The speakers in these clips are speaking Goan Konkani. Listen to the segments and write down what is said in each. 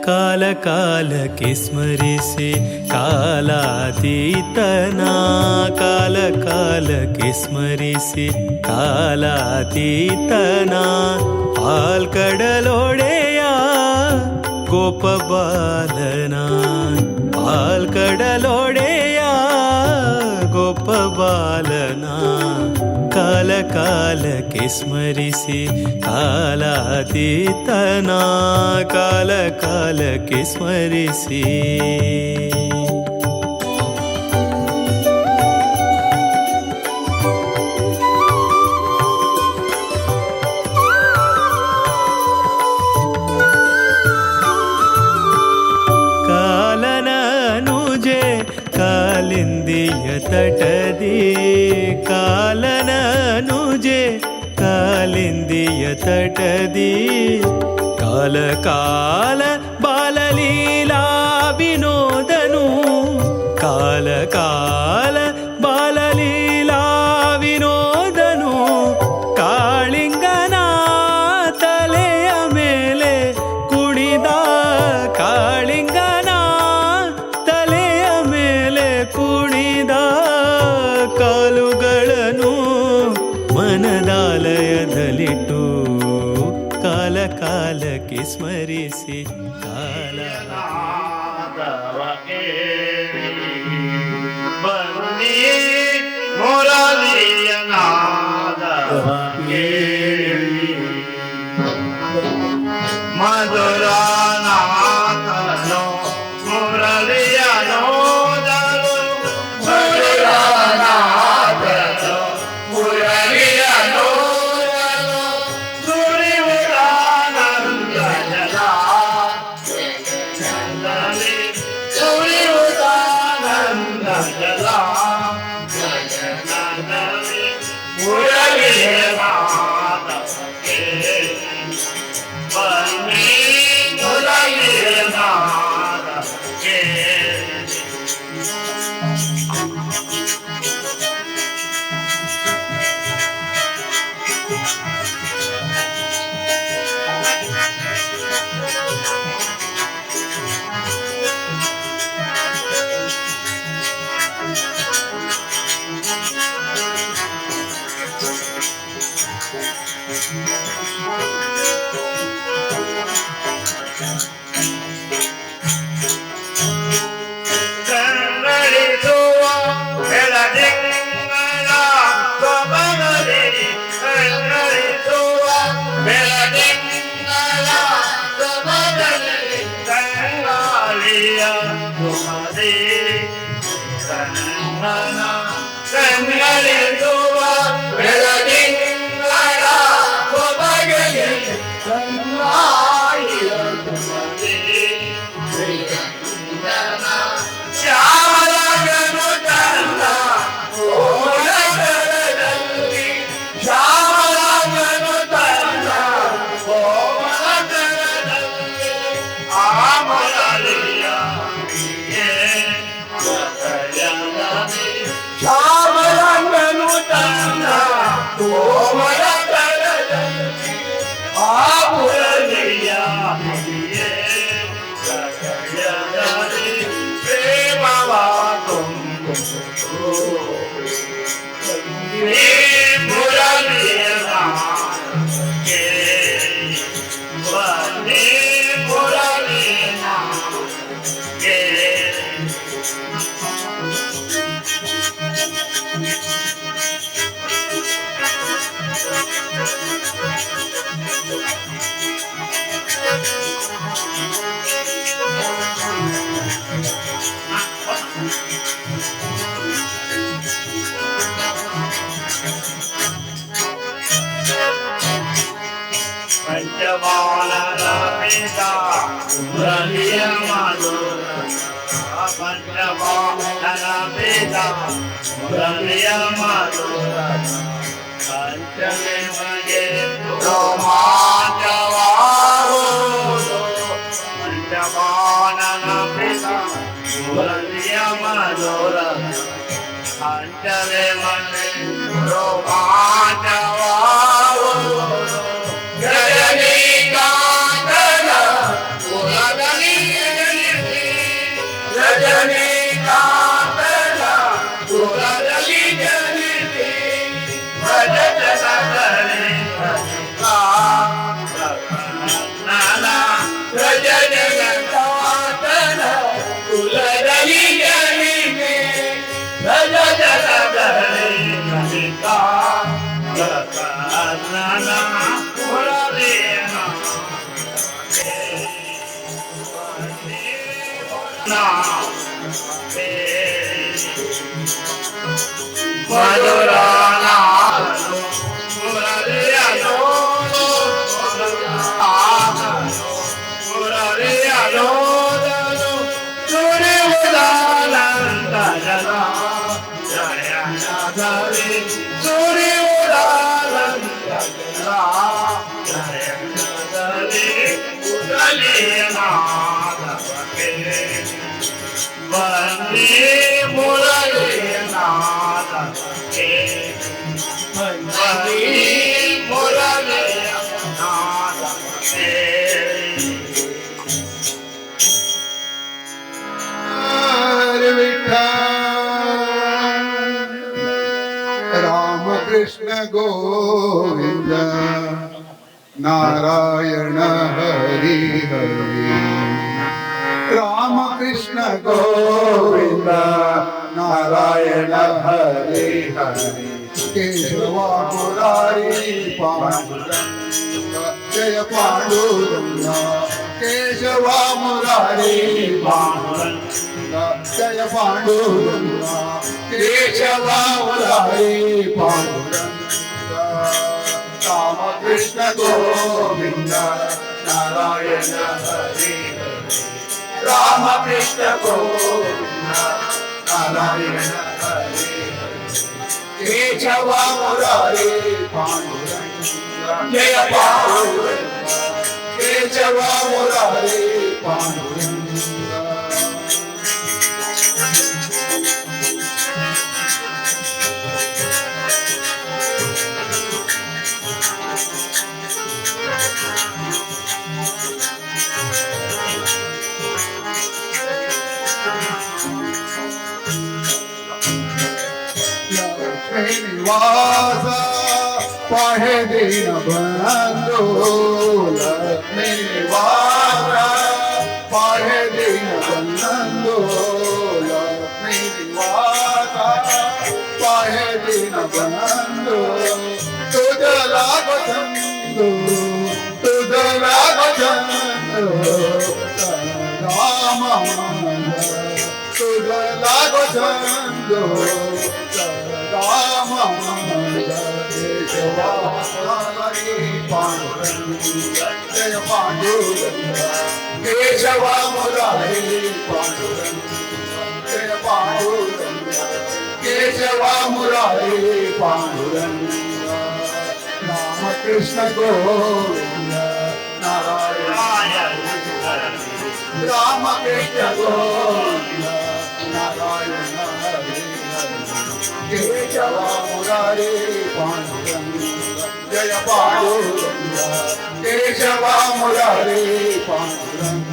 ಕಾಲ ಕಾಲಕ್ಕೆ ಸ್ಮರಿಸಿ ಕಾಲಾತೀತನ, ಕಾಲ ಕಾಲಕ್ಕೆ ಸ್ಮರಿಸಿ ಕಾಲಾತೀತನ, ಪಾಲ್ಕಡಲೊಡೆಯ ಗೋಪಬಾಲನ, ಪಾಲ್ಕಡಲೊಡೆಯ ಗೋಪಬಾಲನ, ಕಾಲ ಕಾಲಕ್ಕೆ ಸ್ಮರಿಸಿ ಕಾಲಾತೀತನ, ಕಾಲ ಕಾಲಕ್ಕೆ ಸ್ಮರಿಸಿ. ಕಾಲನನುಜೆ ಕಾಲಿಂದಿಯ ತಟದಿ, ಕಾಲನನುಜೆ ಕಾಲಿಂದಿಯ ತಟದಿ, ಕಾಲ ಕಾಲ ಬಾಲಲೀಲಾ ವಿನೋದನು, ಕಾಲ ಕಾಲ ಬಾಲಲೀಲಾ ವಿನೋದನು, ಕಾಳಿಂಗನ ತಲೆಯ ಮೇಲೆ ಕುಣಿದ, ಕಾಳಿಂಗನ ತಲೆಯ ಮೇಲೆ ಕುಣಿದ, ಕಾಲುಗಳನ್ನು ಮನದಾಲಯದಲ್ಲಿಟ್ಟು ಕಾಲ ಕಾಲಕ್ಕೆ ಸ್ಮರಿಸಿ ಕಾಲ ಬನ್ನಿ ಮುರಳಿಯ ನಾದವ ಕೇಳಿ, ಮಧುರನಾಥನು ಮುರಳಿಯ ನೋದಲು, ಮಧುರನಾಥನು ಮುರಳಿಯ ನೋದಲು, ಸುರಿವುದಾನಂದ ಜಲ ಸುರಿವುದಾನಂದ ಜಲ ಗಗನದಲ್ಲಿ ಮುರಳಿಯ ನಾದವ ಕೇಳಿ, ಬನ್ನಿ ಮುರಳಿಯ ನಾದವ ಕೇಳಿ. ಕನ್ನಡಿಸುವ ಬೆಳದಿಂಗಳ ಸೊಬಗಲಿ, ಕನ್ನಡಿಸುವ ಬೆಳದಿಂಗಳ ಸೊಬಗಲಿ, ಕಂಗಾಳಿಯ ಸುಮದಿ ಕನ್ನನ, ಕನ್ನಡಿಸುವ ಬೆಳದಿಂಗಳ ಸೊಬಗಲಿ, ಕಂಗಾಳಿಯ ಸುಮದಿ ಶ್ಯಾಮಲಗನು ತನ್ನ ಕೋಮಲಕರದಲ್ಲಿ, ಶ್ಯಾಮಲಗನು ತನ್ನ ಕೋಮಲಕರದಲ್ಲಿ, ಆ ಮುರಳಿಯ ಶ್ಯಾಮಲಗನು ತನ್ನ ಕೋಮಲಕರದಲ್ಲಿ, ಆ ಮುರಳಿಯ ಪ್ರೇಮವ ತುಂಬುವುದು ಮುರಳಿಯ ಬನ್ನಿ ಮುರಳಿಯ. ಪಂಚಬಾಣನ ಪಿತ ಮುರಳಿಯ ಮಧುರ, ಪಂಚಬಾಣನ ಪಿತ ಮುರಳಿಯ ಮಧುರ, ಪಂಚಮಿ ಮಗೆ ರೋಮಾಂಚವಾಗುವುದು, ಪಂಚಬಾಣನ ಪಿತ ಮುರಳಿಯ ಮಧುರ, ಪಂಚಮಿ ಮಗೆ ರೋಮಾಂಚವಾಗುವುದು. ಗಜನಿಕಾಂತನ ಪುರದಲ್ಲಿ Krishna Govind Narayan Hari Hari. Ram Krishna Govind Narayan Hari Hari. Keshava Murari Panduranga Jai Panduranga. Keshava Murari Panduranga Jai Panduranga. Keshava Murari Panduranga. Ram Krishna Govind Narayan Hari Hari. Ram Krishna Govind Narayan Hari Hari. Keshava Murari Panduranga Jai Panduranga. Keshava Murari Panduranga. Lakshmi Nivas पाहे दीन बंधु. लक्ष्मी निवास पाहे दीन बंधु. लक्ष्मी निवास पाहे दीन बंधु. तुझ लागो चंदू तुझ लागो चंदू राम तुझ लागो चंदू राम. केशवा मुरारी पांडुरंग जय पांडुरंग. केशवा मुरारी पांडुरंग जय पांडुरंग. केशवा मुरारी पांडुरंग. राम कृष्ण गोविंद नारायण. राम कृष्ण गोविंद नारायण हरी हरी. केशवा मुरारी पांडुरंग जय पांडुरंग. केशवा मुरारी पांडुरंग.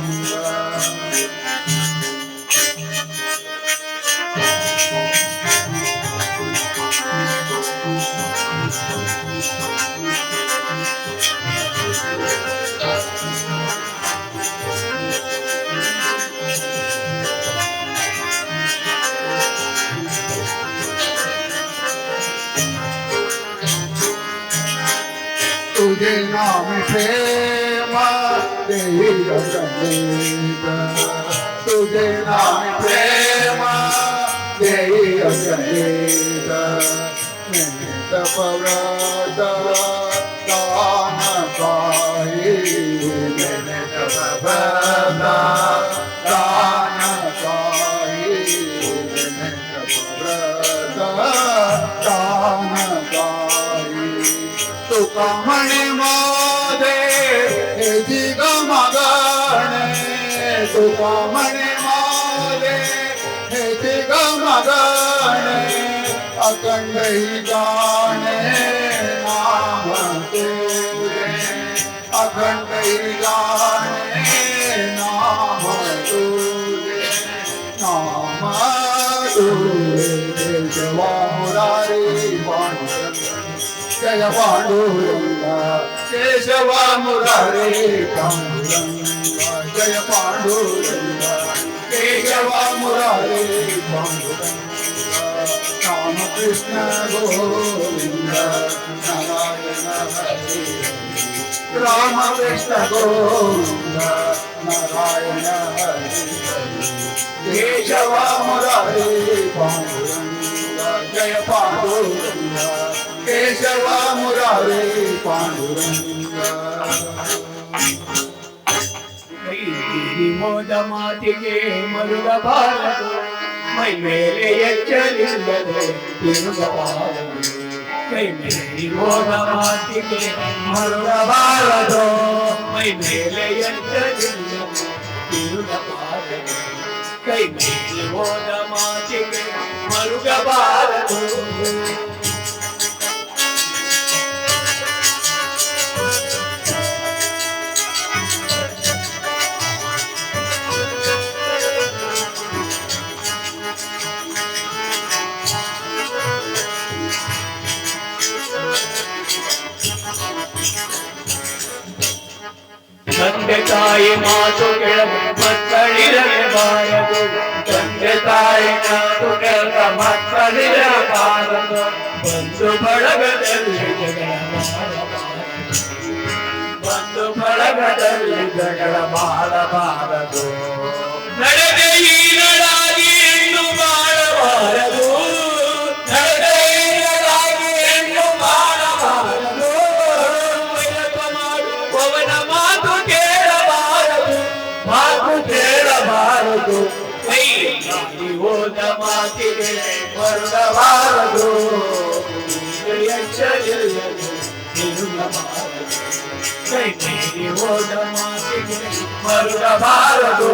तुझे नाम प्रेम देई अगणित. तुझे नाम प्रेम देई अगणित. निमित्त पव्रत दान पाई. निमित्त पव्रत दान पाई. निमित्त पव्रत दान पाई. तुका म्हणे माझे हे जी गमगणे. तुका म्हणे माझे हे जी गमगणे. अखंड ही गाणे नाम तुझे. अखंड ही गाणे नाम तुझे. नाम तुझे. केशवा मुरारी पांडुरंग जय पांडुरंग. केशवा मुरारी पांडुरंग जय पांडुरंग. केशवा मुरारी पांडुरंग. राम कृष्ण गोविंद नारायण हरी हरी. राम कृष्ण गोविंद नारायण हरी हरी केशव मुरारी पांडुरंग जय पांडुरंग केशव मुरारी पांडुरंग. ಮೋದ ಮಾತಿಗೆ ಮರುಗಬಾರದು, ಮೈ ಮೇಲೆ ಎಚ್ಚರಿಲ್ಲದೆ ತಿರುಗಬಾರದು. ಕೈ ಮೇರಿ ಹೋದ ಮಾತಿಗೆ ಮರುಗಬಾರದು, ಮೈ ಮೇಲೆ ಎಚ್ಚರಿಲ್ಲದೆ ತಿರುಗಬಾರದು. ಕೈ ಮೇರಿ ಹೋದ ಮಾತಿಗೆ ಮರುಗಬಾರದು. ತಂದೆ ತಾಯಿ ಮಾತು ಕೇಳ ಮಕ್ಕಳಿರಲೇಬಾರದು. ತಂದೆ ತಾಯಿ ಮಾತು ಕೇಳ ಮಕ್ಕಳಿರಬಾರದು. ಬಂಧು ಬಳಗದಲ್ಲಿ ಜಗಳ ಮಾಡಬಾರದು. ಬಂಧು ಬಳಗದಲ್ಲಿ ಜಗಳ ಮಾಡಬಾರದು. ನಡೆದೇ ಈನಳಾಗಿ ಹೆಣ್ಣು ಮಾಡಬಾರದು. ನಡೆದೇ ಈನಳಾಗಿ ಹೆಣ್ಣು ಮಾಡಬಾರದು. ಮಾಡುವವನ ಮಾತು ಕೇಳಬಾರದು, ಮಾತು ಕೇಳಬಾರದು. ಕೈ ಮೀರಿ ಹೋದ ಮಾತಿಗೆ ಮರುಗಬಾರದು. ಎಚ್ಚರಿಲ್ಲದೆ ತಿರುಗಬಾರದು. ಕೈ ಮೀರಿ ಹೋದ ಮಾತಿಗೆ ಮರುಗಬಾರದು.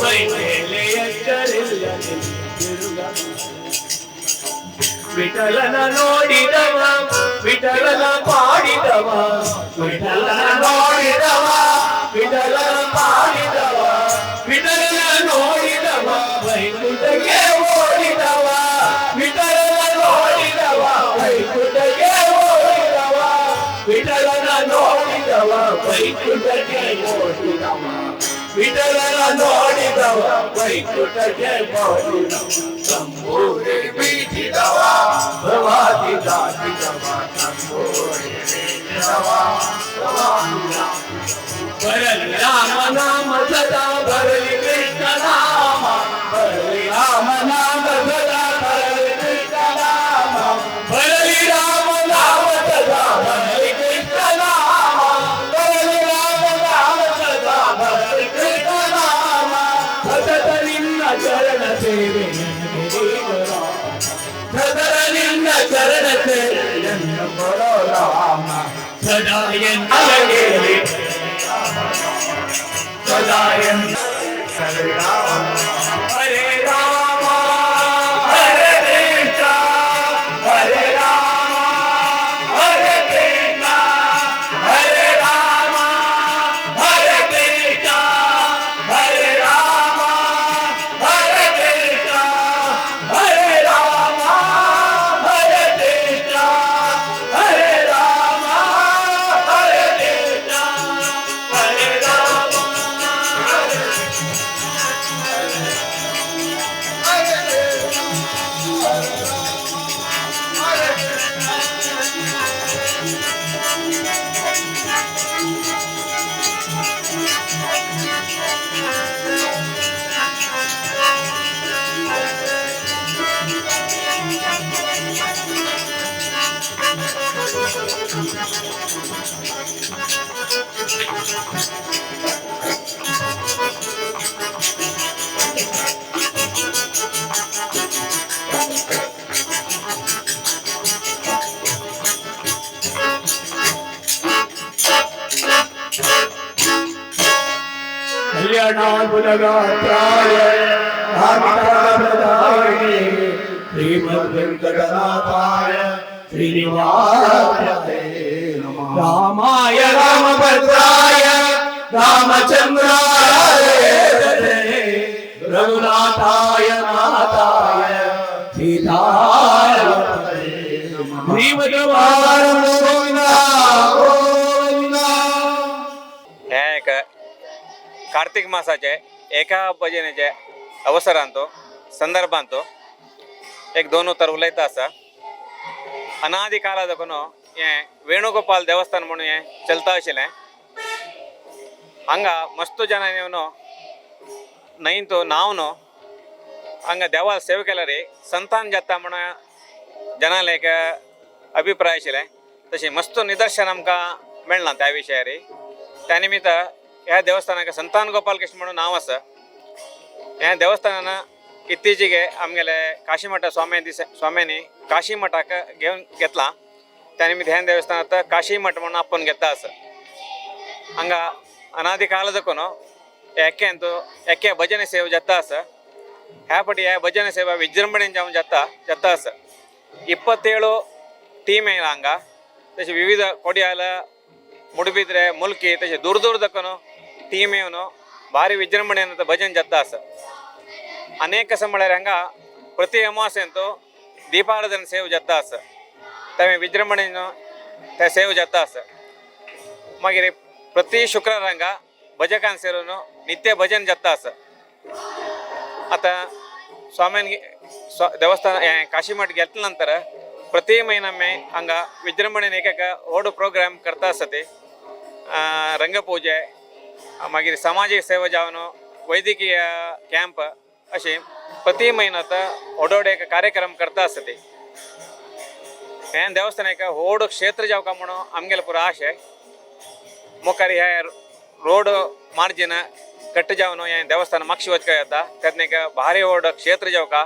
ಮೈ ಮೇಲೆ ಎಚ್ಚರಿಲ್ಲದೆ ತಿರುಗಬಾರದು. ವಿಠಲನ ನೋಡಿದವ ವಿಠಲನ ಪಾಡಿದವ, ವಿಠಲನ ನೋಡಿದವ ವಿಠಲನ ಪಾಡಿದವ, ವಿಠಲನ ನೋಡಿದವ ವೈಕುಂಠಕ್ಕೆ ಓಡಿದವ. ವಿಠಲನ ನೋಡಿದವ ವೈಕುಂಠಕ್ಕೆ ಓಡಿದವ. ವಿಠಲನ ನೋಡಿದವ ವೈಕುಂಠಕ್ಕೆ ಓಡಿದವ. ವಿಠಲನ ನೋಡಿದವ ವೈಕುಂಠಕ್ಕೆ ಓಡಿದವ. ತಂಬೂರಿ ಬೀಸಿದವ ಭವಾದಿ ದಾಟಿದವ. ತಂಬೂರಿ ಬೀಸಿದವ ಭವಾದಿ ದಾಟಿದವ. ಬರಲಿ ರಾಮ ನಾಮ ಸದಾ ಬರಲಿ ಕೃಷ್ಣ ನಾಮ. ಬರಲಿ ರಾಮ ನಾಮ ಸದಾ ಬರಲಿ ಕೃಷ್ಣ ನಾಮ. ಬರಲಿ ರಾಮ ನಾಮ ಸದಾ ಬರಲಿ ಕೃಷ್ಣ ನಾಮ. ಬರಲಿ ರಾಮ ನಾಮ ಸದಾ ಬರಲಿ ಕೃಷ್ಣ ನಾಮ. ಸತತ ನಿನ್ನ ಚರಣ ಸೇವೆ ನನಗೆ ನೀಡು ರಾಮ. ಸದರ ನಿನ್ನ ಚರಣ ಸೇವೆ ನನ್ನ ಕೊಡೋ ರಾಮ. ಸದಾ ಎನ್ನಲಗೇಲಿ ಸದಾ ಎನ್ನ. ಹರೇ ರಾಮ ಹರೇ ಕೃಷ್ಣ ಹರೇ ರಾಮ ಹರೇ ಕೃಷ್ಣ ಹರೇ ರಾಮ ಹರೇ ಕೃಷ್ಣ ಹರೇ ರಾಮ ಹರೇ ಕೃಷ್ಣ ಹರೇ ರಾಮ ಹರೇ ಕೃಷ್ಣ ಹರೇ ರಾಮ ಹರೇ ಕೃಷ್ಣ ಹರೇ ರಾಮ. ಕಲ್ಯಾಣಾದ್ಭುತಗಾತ್ರಾಯ ಧಾರ್ಮಿಕಪ್ರದಾಯಿನೇ ಶ್ರೀಮದ್ವೆಂಕಟನಾಥಾಯ ಶ್ರೀನಿವಾಸಾಯ ರಾಮಾಯ ರಾಮಭದ್ರಾಯ ರಾಮಚಂದ್ರಾಯ ರಘುನಾಥಾಯ ನಾಥಾಯ ಸೀತಾಯ ಶ್ರೀಮದ್ವಾರಮಣ ಗೋವಿಂದ ಗೋವಿಂದ. हें एक कार्तीक मासाचे एका भजनेचे अवसरान तो संदर्भान तो एक दोन उतर उलयता आसा. अनादी काला देखून हें वेणुगोपाल देवस्थान म्हणून हें चलता आशिल्लें. हांगा मस्त जनांनी येवन न्हंयतो न्हावन हांगा देवा सेवा केल्यार संतान जाता म्हणून जनाले एक अभिप्राय आशिल्लें. तशें मस्त निदर्शन आमकां मेळना त्या विशयार. त्या निमित्त ह्या देवस्थानाक संतान गोपाल कृष्ण म्हणून नांव आसा. ह्या देवस्थानान इत्तीचेगे आमगेले काशीमठ स्वामी स्वाम्यांनी काशी मठाक घेवन घेतला. त्या निमित्त ह्या देवस्थानात काशी मठ म्हणून आपोवन घेतला आसा. हांगा अनादी काल दाखोवन एकेंत एके भजन सेवा जाता आसा. ह्या फाटी ह्या भजन सेवा विजृंभणेन जावन जाता जाता आसा. 27 टीम येयला हांगा. तशें विविध कोडियाल, मुडबिद्रे, मुल्की तशें दूर दूर दाखोवन टीम येवन भारी विजृंभणेन भजन जाता आसा. अनेक कशें म्हळ्यार हांगा प्रति अमावास्येंत दीपाराधन सेवा जाता आसा. ते विजृंभणेन ते सेवा जाता आसा. मागीर प्रति शुक्रार हांगा भजकान सेरून नित्य भजन जाता आसा. आतां स्वाम्यान देवस्थान हें काशीमठ घेतले नंतर प्रति म्हयन्या आमी हांगा विजृंभणेन एक एक व्हड प्रोग्राम करता आसा. ते रंगपूजे, मागीर सामाजीक सेवा जावन वैद्यकीय कॅम्प अशें प्रति म्हयनो आतां व्हड व्हड एक कार्यक्रम करता आसा. ते हें देवस्थान एक व्हड क्षेत्र जावका म्हणून आमगेले पुरो आशय. मुखार हे रोड मार्जिन कट्ट जावन हें देवस्थान मागशी वचका जाता. तेन्ना एक भारी व्हड क्षेत्र जावका.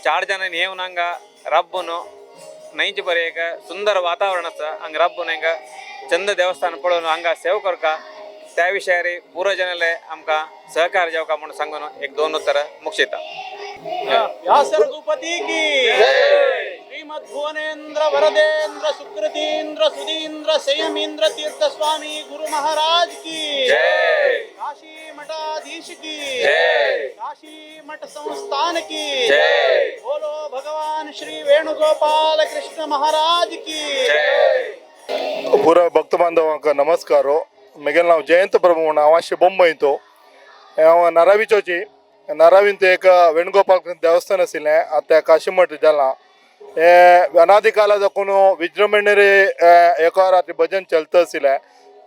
चार जाणांनी येवन हांगा राबून न्हंयचे बरें एक सुंदर वातावरण आसा. हांगा राबून हांगा चंद देवस्थान पळोवन हांगा सेवा करका. त्या विशयार पुरो जनाले आमकां सहकार जावका म्हणून सांगून एक दोन उतरां मुक्षिता. व्यास रघुपति की, श्रीमद् भुवनेन्द्र वरदेन्द्र सुकृतीन्द्र सुधीन्द्र संयमीन्द्र तीर्थ स्वामी गुरु महाराज की, काशी मठाधीश की, काशी मठ संस्थान की, बोलो भगवान श्री वेणुगोपाल कृष्ण महाराज की. पुरा भक्त बांधवांक नमस्कार. म्हगेलें नांव जयंत प्रभू म्हूण. हांव आशे बोंबयतो. हांव नारावीचोची. नारावींत एक वेणुगोपाल देवस्थान आशिल्लें, आतां काशीमठ जालां. हें अनादी काला साकून विजृंभणेर एका राती भजन चलता आशिल्लें.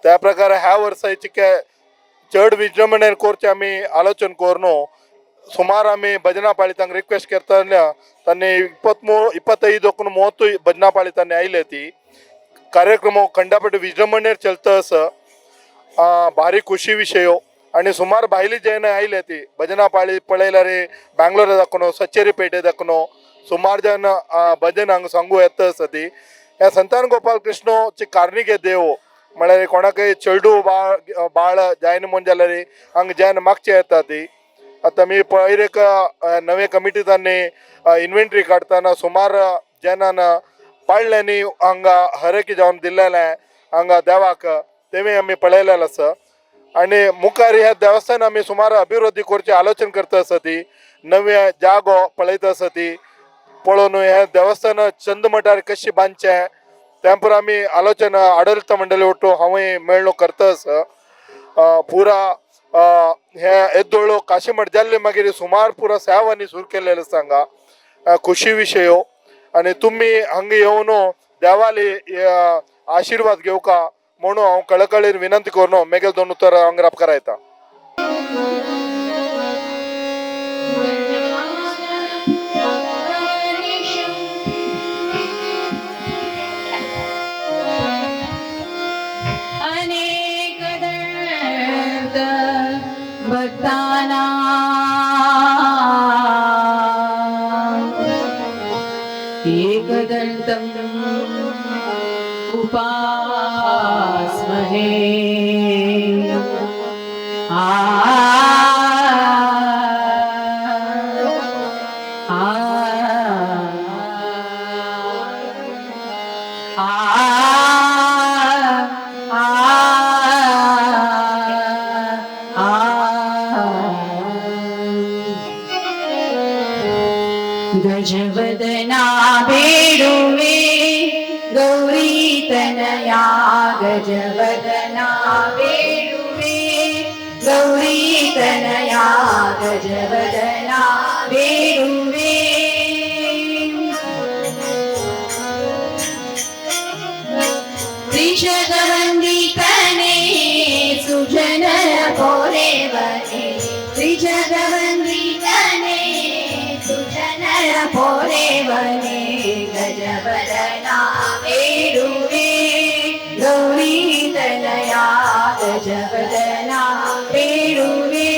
त्या प्रकारे ह्या वर्सा चिके चड विजृंभणेर करचें आमी आलोचन करून सुमार आमी भजना पाळी तांकां रिक्वेस्ट करतना तांणी 25 30 भजना पाळी तांणी आयले. ती कार्यक्रम खंडापट विजृंभणेर चलता आसा. भारी खुशी विशय. आनी सुमार भायली जन आयले ती भजना पाळी पळयल्यार बँगलोरा दाखोवन, सचेरी पेटे दाखोवन सुमार जन भजन हांगा सांगू येता आसा. ती ह्या संतान गोपाल कृष्णची कार्निके देव म्हळ्यार कोणाकय चेडू बाळ बाळ जायना म्हूण जाल्यार हांगा जैन मागचे येता ती. आतां आमी पयर एक नवे कमिटी तांणी इन्व्हेंटरी काडटना सुमार जनान पाळण्यांनी हांगा हरेक जावन दिल्लेलें हांगा देवाक, तेमी आमी पळयलेलें आसा. आनी मुखार ह्या देवस्थान आमी सुमार अभिवृद्धी करची आलोचन करता आसा. ती नवे जागो पळयता आसा. ती पळोवन हे देवस्थान चंद मठार कशी बांदचें त्या पुरा आमी आलोचन आडळीत मंडळी ಒಟ್ಟು हांवूय मेळ्ळो करता आसा. पुरा हे येदोळो काशीमठ जाल्ले मागीर सुमार पुरा सेवांनी सुरू केल्लेले आसा हांगा. खुशी विशय. आनी तुमी हांगा येवन देवाली आशिर्वाद घेवका म्हणून हांव कळकळीन विनंती करून मेगेल दोन उतरां हांगा करायता. अनेकदंत भक्ताना एकदन्तं उपास्महे. आ आ आ आ आ. गजवदना बेडुवे गौरी तनया, गजवदना बेडुवे गौरी तनया, गजवदना बेडुवे. त्रिशतवन्दितने सुजन ತ್ರಿಜಗವಂದಿತನೇ ಸುಜನರ ಪೊರೆವನೇ ಗಜವದನ ಬೇಡುವೆ ಗೌರಿ ತನಯ ಗಜವದನ ಬೇಡುವೆ.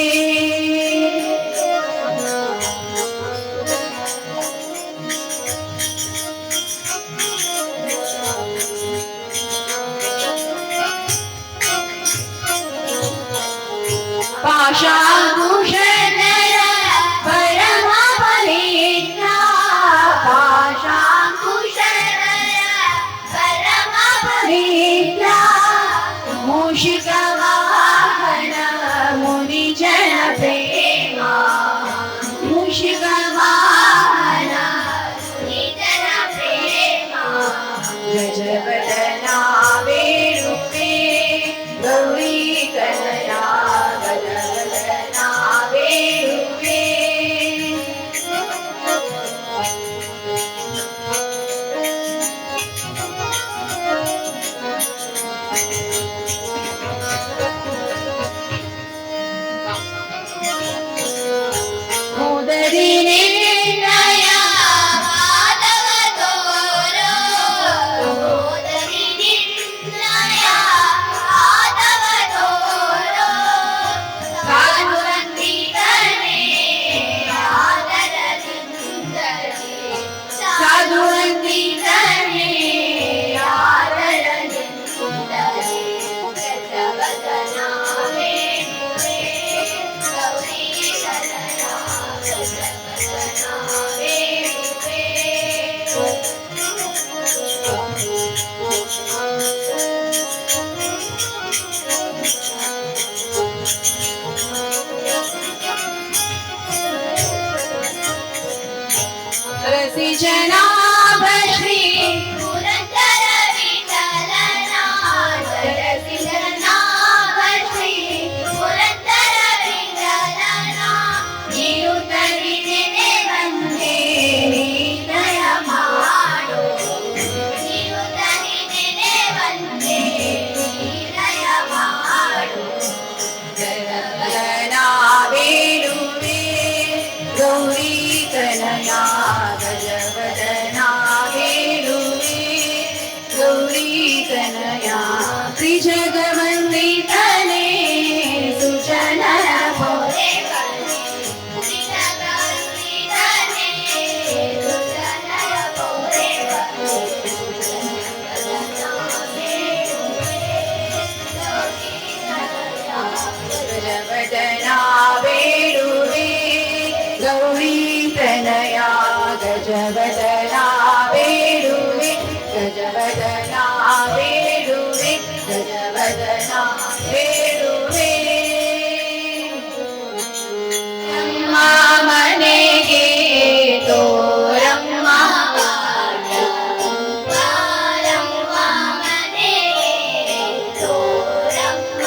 ಪಾಶಾಂಕುಶನರ ಪರಮ ಪವಿತ್ರ, ಪಾಶಾಂಕುಶನರ ಪರಮ ಪವಿತ್ರ, ಮೂಷಿಕ ವಾಹನ ಮುನಿಜನ ಪ್ರೇಮ, ಮೂಷಿಕ ವಾಹನ ಮುನಿಜನ ಪ್ರೇಮ, ಗಜವದನ ಬೇಡುವೆ ಗೌರಿ ತನಯ ಗಜವದನ ಬೇಡುವೆ. ಮುದರಿ ನಿರ್ಣಯ ಮಾಧವ ತೋರೋ, ಮುದರಿ ನಿರ್ಣಯ ಮಾಧವ ತೋರೋ, ಸಾಧುವಂದಿತನೇ ಆದರದಿಂದಲೇ, ಸಾಧುವಂದಿತನೇ ಆದರದಿಂದಲೇ, ಗಜವದನ ಬೇಡುವೆ ಗೌರಿ ತನಯ ಗಜವದನ ಬೇಡುವೆ. ರಸಿ ಜನಾಭ ಶ್ರೀ ಪುರಂದರ ವಿಠಲನ, ರಸಿ ಜನಾಭ ಶ್ರೀ ಪುರಂದರ ವಿಠಲನ, ನೀರುತ್ತರಿ ನೆನೆ ಬಂದೆ ದಯ ಮಾಡು, ನೀರುತ್ತರಿ ನೆನೆ ಬಂದೆ ದಯ ಮಾಡು, ಗಜವದನ ಬೇಡುವೆ ಗೌರಿ ತನಯ ಗಜವದನ ಬೇಡುವೆ ಗೌರಿ ತನಯ, ತ್ರಿಜಗವಂದಿತನೇ ಸುಜನರ ಪೊರೆವನೇ, ತ್ರಿಜಗವಂದಿತನೇ ಸುಜನರ ಪೊರೆವನೇ, ಗಜವದನ ಬೇಡುವೆ ಗೌರಿ ತನಯ ಗಜವದನ ಬೇಡುವೆ, ಗಜವದನ ಬೇಡುವೆ, ಗಜವದನ ಬೇಡುವೆ. ನಮ್ಮ ಮನೆಗೆ ತೋರಮ್ಮ, ಬಾರಮ್ಮ ಮನೆಗೆ ತೋರಮ್ಮ,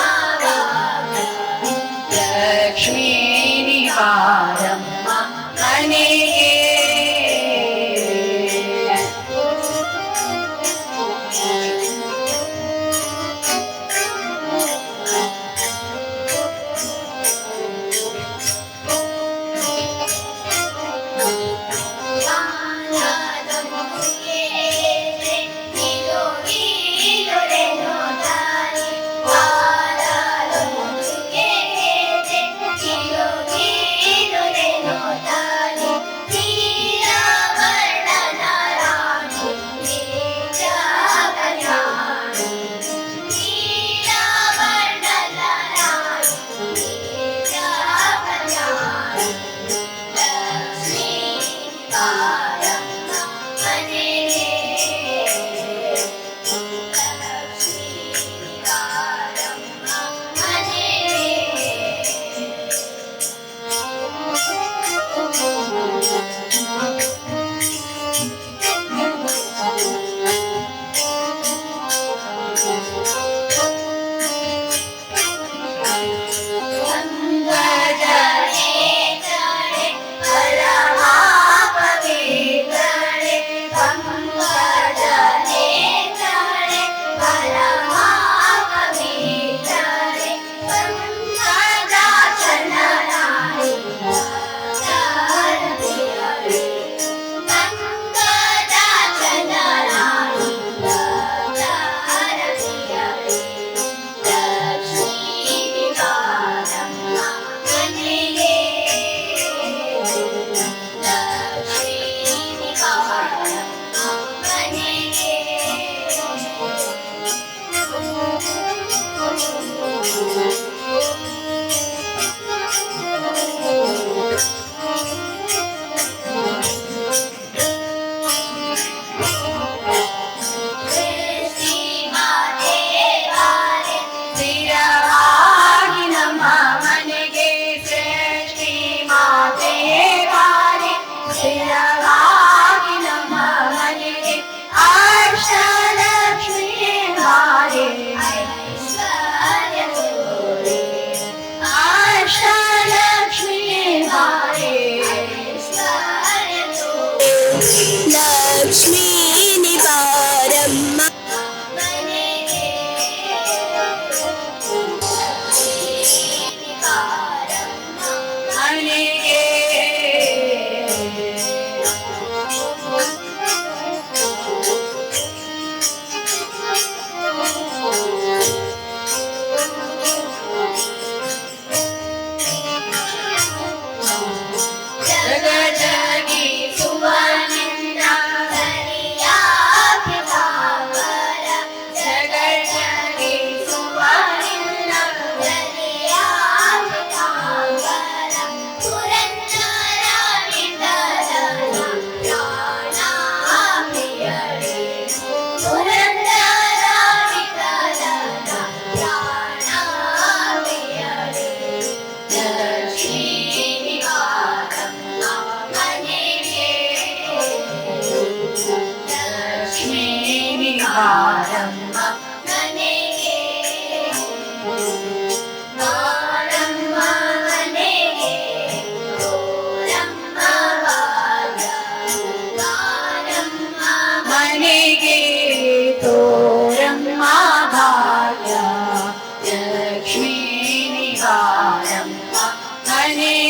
ಲಕ್ಷ್ಮೀ ನಿವಾರಮ್ಮ ಮನೆಗೆ. ಲಕ್ಷ್ಮೀ ನಿವಾರಮ್ಮ ಮನೆಗೆ. ಲಕ್ಷ್ಮೀ ನಿವಾರಮ್ಮ ಮನೆಗೆ, ಬಾರಮ್ಮ ಮನೆಗೆ, ತೋರಮ್ಮ ಭಾಗ್ಯ. ಬಾರಮ್ಮ ಮನೆಗೆ, ತೋರಮ್ಮ ಭಾಗ್ಯ. ಲಕ್ಷ್ಮೀ ನಿವಾರಮ್ಮ ಮನೆಗೆ.